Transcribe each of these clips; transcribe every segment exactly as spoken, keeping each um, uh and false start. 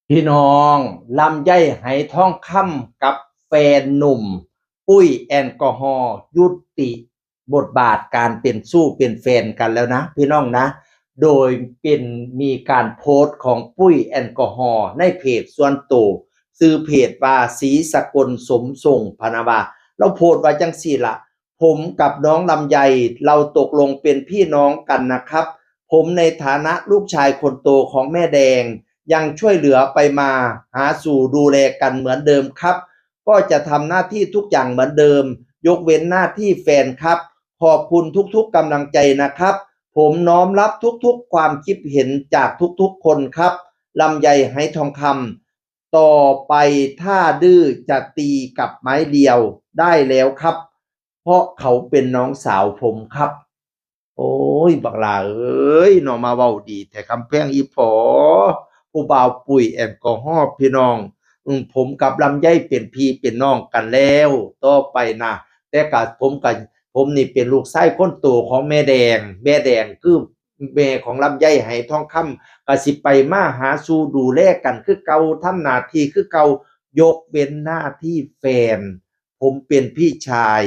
พี่น้อง ลำไยไหทองคำกับแฟนหนุ่ม ปุ้ยแอลกอฮอล์ ยุติบทบาทการเป็นชู้เป็นแฟนกันแล้วนะพี่น้องนะ โดยเป็นมีการโพสต์ของปุ้ยแอลกอฮอล์ในเพจส่วนตัว ชื่อเพจว่าศรีสกลสมทรงพะนะว่า ลาวโพสต์ว่าจั่งซี้ล่ะ ผมกับน้องลำไย เราตกลงเป็นพี่น้องกันนะครับ ผมในฐานะลูกชายคนโตของแม่แดง ยังช่วยเหลือไปมาหาสู่ดูแลกันเหมือนเดิมครับ ก็จะทำหน้าที่ทุกอย่างเหมือนเดิม ยกเว้นหน้าที่แฟนครับ ขอบคุณทุกๆกำลังใจนะครับ ผมน้อมรับทุกๆความคิดเห็นจากทุกๆคนครับ ลำไยไหทองคำ ต่อไปถ้าดื้อจะตีกับไม้เรียวได้แล้วครับ เพราะเขาเป็นน้องสาวผมครับ โอ้ย บักหล่าเอ้ย เนาะ มาเว้าดีแท้ คำแพงอีพ่อ ผู้บ่าวปุ้ยแอลกอฮอล์ พี่น้อง อืม ผมกับลำไยเป็นพี่เป็นน้องกันแล้ว ต่อไปนะ แต่กะผมกะ ผมนี่เป็นลูกชายคนโตของแม่แดง แม่แดงคือแม่ของลำไยไหทองคำ กะสิไปมาหาสู่ดูแลกันคือเก่า ทำหน้าที่คือเก่า ยกเว้นหน้าที่แฟน ผมเป็นพี่ชาย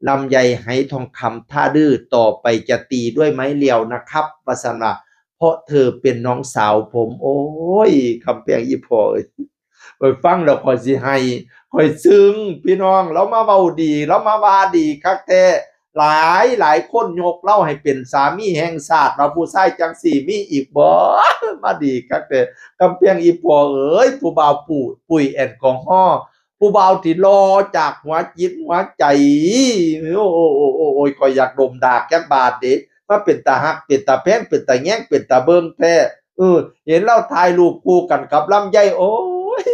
ลำไยไหทองคำ ถ้าดื้อต่อไปจะตีด้วยไม้เรียวนะครับ ว่าซั่นว่า เพราะเธอเป็นน้องสาวผม โอ้ย คำแพงอีพ่อเอ้ย ข้อยฟังแล้วข้อยสิไห้ ข้อยซึ้ง พี่น้อง ลาวมาเว้าดี ลาวมาว่าดีคักแท้ หลายหลายคนยกลาวให้เป็นสามีแห่งชาติ ว่าผู้ชายจั่งซี้มีอีกบ่ มาดีคักแท้ คำแพงอีพ่อเอ้ย ผู้บ่าวปุ้ย ปุ้ยแอลกอฮอล์ ผู้บ่าวที่หล่อจากหัวจิตหัวใจ โอ้ โอ้ โอ้ โอ้ โอ้ย ข้อยอยากดมดากจักบาดเด้ มาเป็นตาฮัก เป็นตาแพง เป็นตาแยง เป็นตาเบิ่งแท้ เออ เห็นลาวถ่ายรูปคู่กันกับลำไย โอ้ย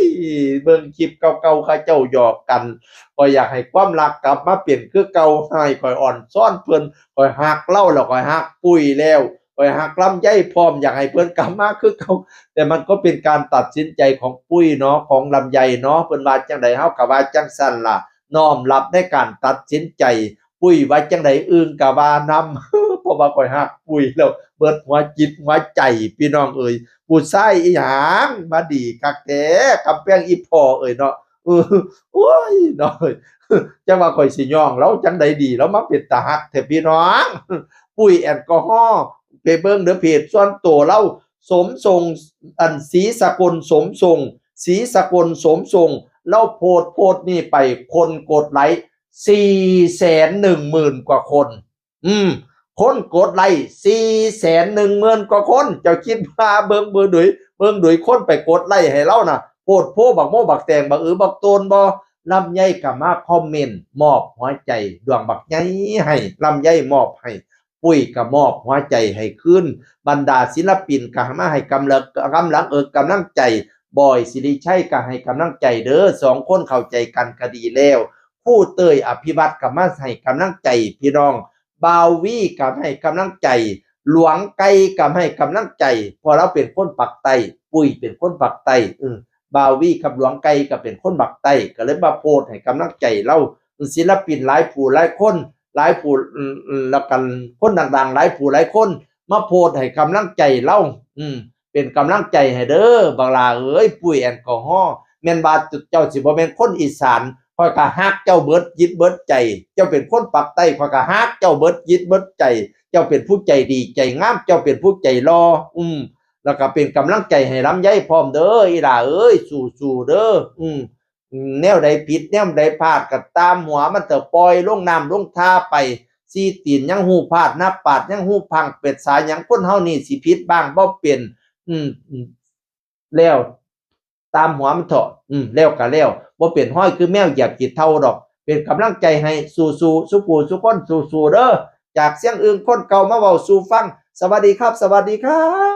เบิ่งคลิปเก่าๆ เขาเจ้าหยอกกัน ข้อยอยากให้ความรักกลับมาเป็นคือเก่า ให้ข้อยอ่อนซ้อนเพิ่น ข้อยฮักลาวแล้ว ข้อยฮักปุ้ยแล้ว ข้อยฮักลำไยพร้อม อยากให้เพิ่นกลับมาคือเก่า แต่มันก็เป็นการตัดสินใจของปุ้ยเนาะ ของลำไยเนาะ เพิ่นว่าจั่งใดเฮาก็ว่าจั่งซั่นล่ะ น้อมรับในการตัดสินใจ ปุ้ยว่าจั่งใดอึ่งก็ว่านำ เพราะว่าข้อยฮักปุ้ยแล้ว เบิดหัวจิตหัวใจ พี่น้องเอ้ย ผู้ชายอีหยังมาดีคักแท้ คำแพงอีพ่อเอ้ยเนาะ เออ โอ้ยเนาะ จั่งว่าข้อยสิย่องลาวจั่งใดดี ลาวมาเป็นตาฮักแท้พี่น้อง ปุ้ยแอลกอฮอล์ ไปเบิ่งเด้อ เพจส่วนตัวลาว สมทรง อัน ศรีสกลสมทรง ศรีสกลสมทรง ลาวโพสต์ โพสต์นี่ไป คนกดไลค์สี่แสนหนึ่งหมื่นกว่าคน อืม คนกดไลค์สี่แสนหนึ่งหมื่นกว่าคน เจ้าคิดว่าเบิ่ง เบิ่งโดย เบิ่งโดยคนไปกดไลค์ให้ลาวน่ะ โพดโพบักโมบักแตง บักอือบักโตนบ่ ลำไยก็มาคอมเมนต์ มอบหัวใจดวงบักใหญ่ให้ ลำไยมอบให้ ปุ้ยก็มอบหัวใจให้คืน บรรดาศิลปินก็มาให้กำลัง กำลังเอิกกำลังใจ บอยสิริชัยก็ให้กำลังใจเด้อ สองคนเข้าใจกันก็ดีแล้ว ครูเต้ยอภิวัฒน์ก็มาให้กำลังใจพี่น้อง บ่าววีก็ให้กำลังใจ หลวงไก่ก็ให้กำลังใจ เพราะลาวเป็นคนปากใต้ ปุ้ยเป็นคนปากใต้เออ บ่าววีกับหลวงไก่ก็เป็นคนปากใต้ ก็เลยมาโพสต์ให้กำลังใจลาว ศิลปินหลายผู้หลายคน หลายผู้ อืม อืม แล้วกันคนดังๆ หลายผู้หลายคน มาโพสต์ให้กำลังใจลาว อืม เป็นกำลังใจให้เด้อ บักหล่าเอ้ย ปุ้ยแอลกอฮอล์ แม่นว่าเจ้าสิบ่แม่นคนอีสาน ข้อยก็ฮักเจ้าเบิดจิตเบิดใจ เจ้าเป็นคนปากใต้ ข้อยก็ฮักเจ้าเบิดจิตเบิดใจ เจ้าเป็นผู้ใจดีใจงาม เจ้าเป็นผู้ใจหล่อ อืม แล้วก็เป็นกำลังใจให้ลำไยพร้อมเด้อ อีหล่าเอ้ย สู้ๆ เด้อ อืม แนวใดผิด แนวใดพลาดก็ตามหัวมันเถาะ ปล่อยลงน้ำลงท่าไป สี่ตีนยังฮู้พลาด นับปาดยังฮู้พลั้ง เป็ดสาหยัง คนเฮานี่สิผิดบ้างบ่เป็น อืม อืม แล้วตามหัวมันเถาะ อืม แล้วก็แล้ว บ่เป็นฮ้อยคือแมวเหยียบขี้เถ้าดอก เป็นกำลังใจให้ สู้ๆ สู้ผู้สู้คน สู้ๆ เด้อ จากเสียงอึ่งคนเก่ามาเว้าสู่ฟัง สวัสดีครับ สวัสดีครับ